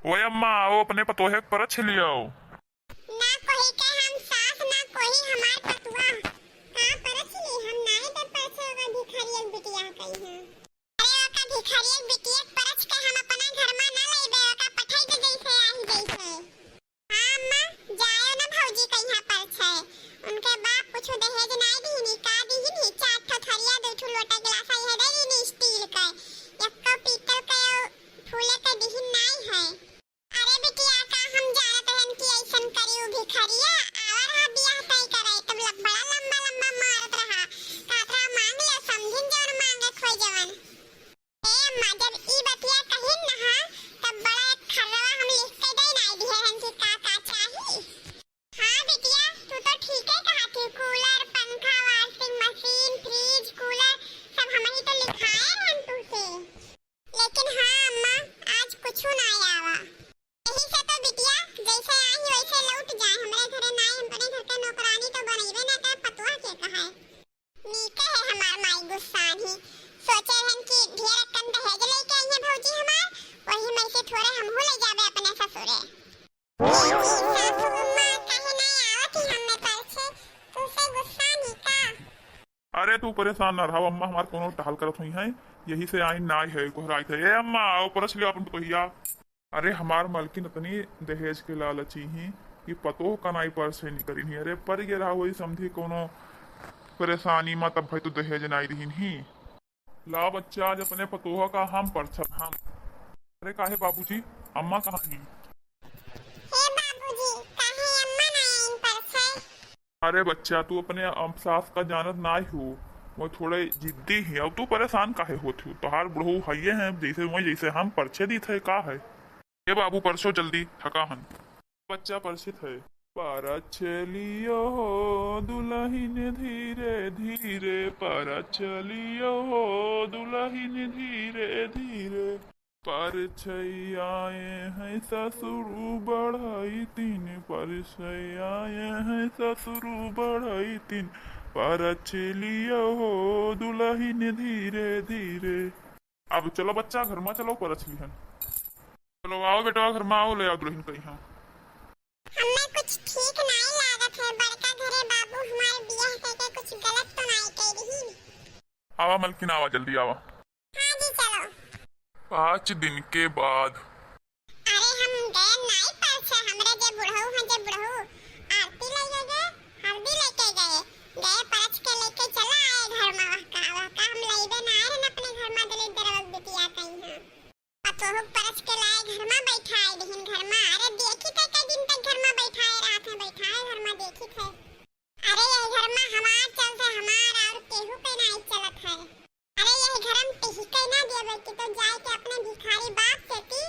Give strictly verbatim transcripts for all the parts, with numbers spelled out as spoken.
ओए अम्मा, आओ अपने पतोहे के परछ लियाओ। ना कोही के हम सास, ना कोही हमार पतुआ। का परछ ली? हम नाई दे परछे ओका भिखारिया के बिटिया कइहाँ। अरे ओका भिखारिया के बिटिया के परछ के हम अपना घर मा ना लइबे, ओका पठाई दे जइसे आही जइसे। हाँ अम्मा, जायो ना भौजी कइहाँ परछे। उनके बाप कुछु दहेज नाई दिहिन, का दिहिन ही? चार ठो थरिया, दू ठो लोटा गिलास इहे दे दिहिन steel के। एक्को पीतल के फूले के दिहिन नाई है। अरे बिटिया, का हम जानत हन कि अइसन करी उ भिखरिया? आवा रहा बियाह तय करे, तब ल-, बड़ा लंबा लंबा मारत रहा, कहत रहा, "मांग ले समधिन, जौन मांगे खोई जवन।" ए अम्मा, जब ई बतिया कहिन न हा, तब बड़ा एक खर्रवा हम लिख के दे नाई दिहे हन कि का का चाही। हाँ बिटिया, तू तो ठीके कहत ही, cooler, पंखा, washing machine, fridge, cooler सब हमही तो लिखाए रहन तुहसे। लेकिन हाँ अम्मा, आज कुछु ना आवा। यही से तो बिटिया, जैसे आई वैसे लौट जाए। हमरे घरे ना आई, हम अपने घर के नौकरानी तो बनइबे ना करे, पतोह के कहाए। नीके है हमार माई गुस्सान ही। सोचे रहन कि ढेर अक्कन दहेज लेके आई है भौजी हमार, वही में से थोड़े हमहू ले जाबे अपने ससुरे। ए जी, सासू अम्मा, काहे ना आवत ही हमें परछे? तुसे गुस्सान ही का? अरे तू परेशान ना रहा अम्मा, हमार कोनो टहल करत हुई है, यही से आइन ना है, गोहराइत है। ए अम्मा, आओ परछ लियो अपन पतोहिया। अरे हमार मलकिन इतनी दहेज के लालची ही कि पतोह का नाई परछे निकरिन ही। अरे पर गे रहा वही समधी कोनो परेशानी मा, तब भाई तो दहेज नाई दिहिन ही। ला बच्चा, आज अपने पतोह का हम परछब हम। अरे काहे बाबूजी, अम्मा कहाँ ही? हे बाबूजी, काहे अम्मा ना आइन परछे? अरे बच्चा, तू अपने अम-, सास का जानत नाई हो, वो थोड़े जिद्दी ही। अब तू परेशान काहे होत हो? तोहार बुढ़ऊ हइये हैं, जैसे वही जैसे हम परछे दीत है, का है? ए बाबू, परछो जल्दी, थका हन। बच्चा परछित है। परछ लियो हो दुलहिन धीरे धीरे, परछ लियो हो दुलहिन धीरे धीरे। परछै आए हैं ससुर बढ़ई तीन, परछै आए हैं ससुर बढ़ई तीन, परछ लियो हो दुलहिन धीरे धीरे। अब चलो बच्चा, घर मा चलो, परछ लिहन। चलो आओ बेटवा, घर मा आओ, ले आओ दुलहिन कइहाँ। हमें कुछ ठीक नाई लागत है, बड़का घरे बाबू हमार बियाह कइके कुछ गलत तो नाई कइ दिहिन। आवा मलकिन, आवा, जल्दी आवा। हाँ जी, चलो। पाँच दिन के बाद। अरे हम गए नाई परछे, हमरे जे बुढ़ऊ हैं, जे बुढ़ऊ आरती लइके गए, हल्दी लइके गए, गए परछ के लइके चला आए घर मा। वह का, वह का हम लइबे ना आए रहन अपने घर मा, दिलीप दरवा बिटिया कइहाँ। पतोहू के परछ के लाए घर मा बैठाए दिहिन घर मा। अरे देखी थे कई दिन तक घर मा बैठाए रहत हैं, बैठाए घर मा देखी थे। अरे यही घर मा हमार चलत है, हमार और केहू के नाई चलत है। अरे यही घर मा टिहिके ना देबे कि तो जाए के अपने भिखारी बाप से की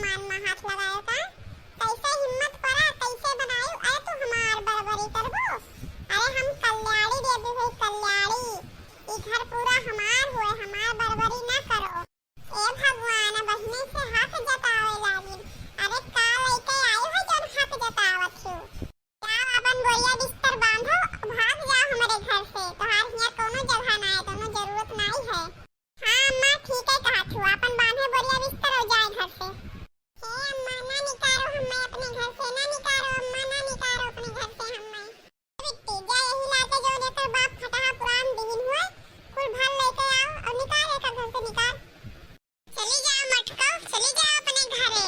मान मा हाथ लगायो का? कैसे हिम्मत परा, कैसे बनायो? अरे तू हमार बरबरी करबो? अरे हम कल्याणी देवी है, कल्याणी। ई घर पूरा हमार हुए, हमार बरबरी ना करो। ए भगवान, बहिने से हक जतावे लागिन। अरे का लइके आयो है जौन हक जतावत हो? जाओ अपन बोरिया बिस्तर बांधो, भाग जाओ हमरे घर से। तोहार हियां कौनो जगह ना है, कौनो जरूरत नाई है। हाँ अम्मा, ठीक है कहत हो, अपन बांधे बोरिया बिस्तर और जाए घर से। हे अम्मा, ना निकारो हमें अपने घर से, ना निकारो अम्मा, ना निकारो अपने घर से हमें। बिट्टी, जा यही लाके जौन एकर बाप फटाहा पुरान दिहिन हुए, कुल भर लेके आओ और निकाल एकर घर से, निकाल। चली जाओ मटको, चली जाओ अपने घरे।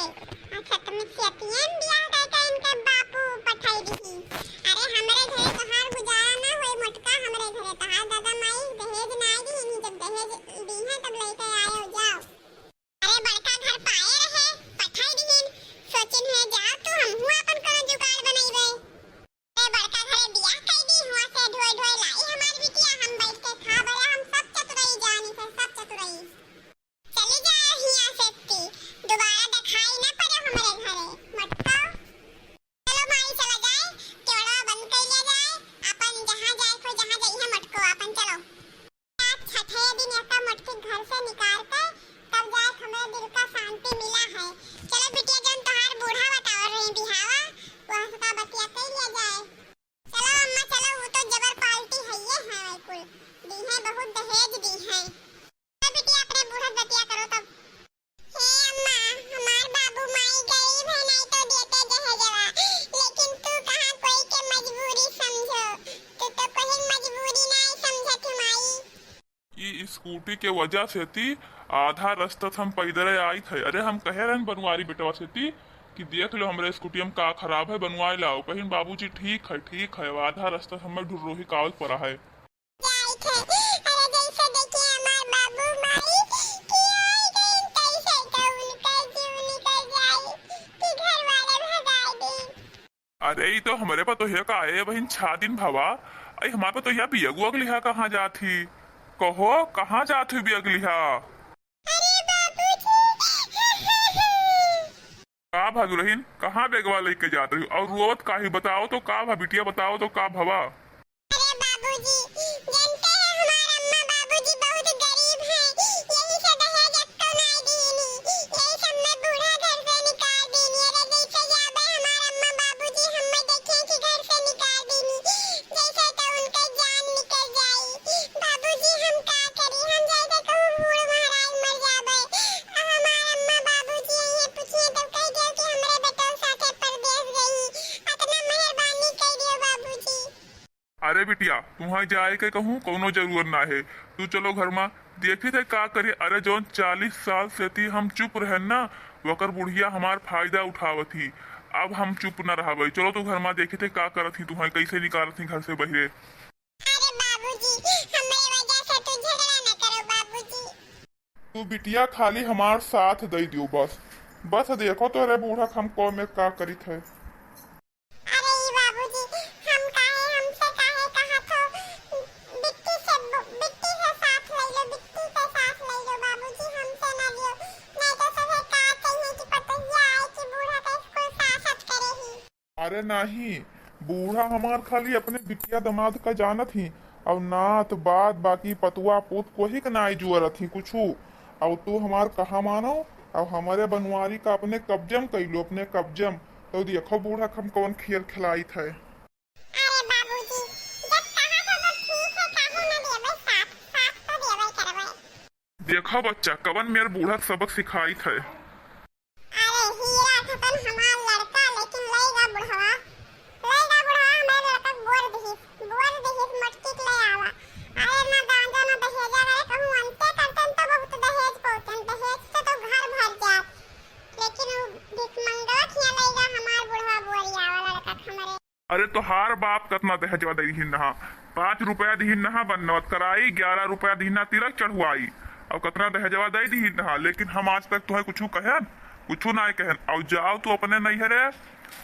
अच्छा, तुम सेतियन बियाह करके इनके बापू पठाई दिही। अरे हमरे घरे तोहार गुजारा ना होई मोटका, हमरे घरे तोहार दादा माई दहेज ना दिहिन, जब दहेज दीहे तब लेके आयो, जाओ। अरे बड़का घर पाए रहे, पठाई दिहिन, सोचिन है जाओ तू, हमहू अपन कोनो जुगाड़ बनइबे। ए बड़का घरे बियाह कई दी, हुआं से ढोए ढोए लाई हमार बिटिया, हम बैठ के खाब, अरे हम सब चतुरई जानी से, सब चतुरई। चली जाए हियां से ती, दोबारा दिखाई न पड़े हमरे घरे, मटको। चलो माई चला जाए, केवड़वा बंद कर लिया जाए, अपन जहाँ जाए को जहाँ जाइए मटको, अपन चलो। आज छठे दिन एका मटकी घर से निकाल के तब जाए हमरे दिल का शांति मिला है। चलो बिटिया, जौन तोहार बूढ़ा बताओ रही बिहावा, वह सबका बतिया कर लिया जाए। चलो अम्मा चलो, वो तो जबर पार्टी है, ये है कुल दी है, बहुत दहेज दी है। तो बिटिया अपने बूढ़ा बतिया करो तब। हे अम्मा, हमार बाबू माई गरीब है, नहीं तो देते दहेजवा, लेकिन तू कहाँ कोई के मजबूरी समझो, तू तो कोई मजबूरी नहीं समझत है माई। ई स्कूटी के वजह से ती आधा रास्ता से हम पैदल आइत है। अरे हम कहे रहन बनवारी बेटवा से ती कि देख लो हमरे स्कूटी में का खराब है, बनवाए लाओ। कहिन बाबूजी ठीक है, ठीक है, अब आधा रास्ता से हमें ढुर्रोही कावल पड़ा है। जाइत है। अरे जैसे देखिए हमार बाबू माई कि आई गई, तैसे तो उनका जीव निकल जाई कि घर वाले भगाई दी। अरे ई तो हमरे पतोहिया का है बहिन, छा दिन भवा। आई हमार पतोहिया बियगुआ के लिहा कहाँ जात ही? कहो कहाँ जात ही बियग लिहा? अरे बाबूजी। का भा दुलहिन, कहाँ बेगवा लइके जात रही और रोवत काहे? बताओ तो का भा बिटिया, बताओ तो का भवा? अरे बाबूजी, जानते हैं हमार अम्मा बाबूजी बहुत गरीब हैं, यही से दहेज अक्को नाई दीनी, यही से हमें बूढ़ा घर से निकाल दीनी। अरे जैसे जाबे हमार अम्मा बाबूजी हमें देखे कि घर से निकाल दीनी, जैसे तो उनके जान निकल जाई। बाबूजी हम का करी, हम जैसे कहूँ बूढ़ महाराज मर जाबे। अब हमार अम्मा बाबूजी यहीं पूछिए तो कह दियो कि हमरे बेटो साथे परदेस गई। अतना मेहरबानी कह दियो बाबूजी। अरे बिटिया, तुम्हें जाए के कहूँ कौनो जरूरत ना है, तू चलो घर मा। देखी थे का करे, अरे जौन चालीस साल से ती हम चुप रहन ना, वकर बुढ़िया हमार फायदा उठावत ही। अब हम चुप ना रहबे, चलो तो घर मा देखी थे का करत ही, तुम्हें कैसे निकालत ही घर से बहिरे। अरे बाबूजी, हमरे वजह से तू झगड़ा ना करो बाबूजी। तू बिटिया खाली हमार साथ दे दियो बस, बस देखो तोरे बूढ़ा हम कौ में का करित है। अरे ई बाबूजी, हम काहे, हमसे काहे कहत हो? बिट्टी से ब-, बिट्टी से साथ ले लो, बिट्टी से साथ ले लो बाबूजी, हमसे ना लियो, नहीं तो सभे का कहिए कि पतोहिया आए कि बूढ़ा का स्कूल सासत करे ही। अरे नहीं, बूढ़ा हमार खाली अपने बिटिया दमाद का जानत ही, और नात बात बाकी पतुआ पूत कोही के नाई जुअरत ही कुछू। और तू हमार कहा मानो, और हमारे बनवारी का अपने कब्जम कइलो, अपने कब्जम। तो देखो बूढ़ा हम कौन खेल खिलाइत है। अरे बाबूजी, जब कहा था तो ठीक है, काहे ना देवे साथ, साथ तो देवे करवे। देखा बच्चा, कवन मेर बूढ़ा सबक सिखाइत है। अरे हीरा खतन हमार लड़का, लेकिन लइगा बुढ़वा, लइगा बुढ़वा हमारे लड़का के बोर दिहिस, बोर दिहिस मटकी के ले आवा। अरे ना गांजा ना दहेजा, अरे कहूँ अंते करतन तो बहुत दहेज पौतन, दहेज से तो घर भर जात, लेकिन वो भिखमंगवा खिया लइगा हमार बुढ़वा बोरी आवा लड़का के हमरे। अरे तोहार बाप कतना दहेजवा दे दिहिन नहा, पाँच रुपया दिहिन नहा बन्नवत कराई, ग्यारह रुपया दिहिन ना तिलक चढ़वाई, और कतना दहेजवा दे दिहिन नहा, लेकिन हम आज तक तुहे कुछू कहन, कुछू नाय कहन। और जाओ तू अपने नैहरे,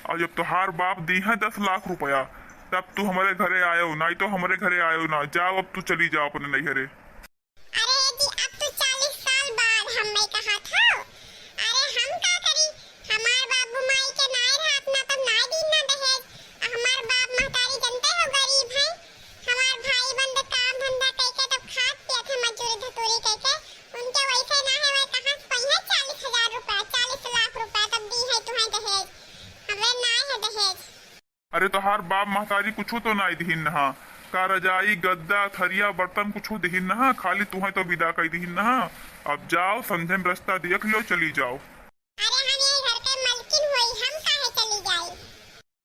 और जब तोहार बाप दीहे दस लाख रुपया, तब तू हमरे घरे आयो, नाई तो हमरे घरे आयो ना। जाओ अब तू चली जाओ अपने नैहरे। अरे जी, अब तू चालीस साल बाद हमें कहा था, अरे हम का करी, अरे तोहार बाप महतारी कुछो तो नाई दिहिन नहा, का रजाई गद्दा थरिया बर्तन कुछो दिहिन नहा, खाली तुहें तो विदा कई दिहिन नहा। अब जाओ, संझे में रस्ता देख लो, चली जाओ। अरे हम यही घर के मलकिन होई, हम काहे चली जाई?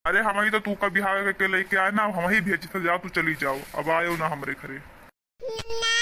अरे हमही तो तू का बिहार के लेके आए ना, हमही भेजे थे, जाओ तू चली जाओ, अब आयो ना हमरे घरे। ना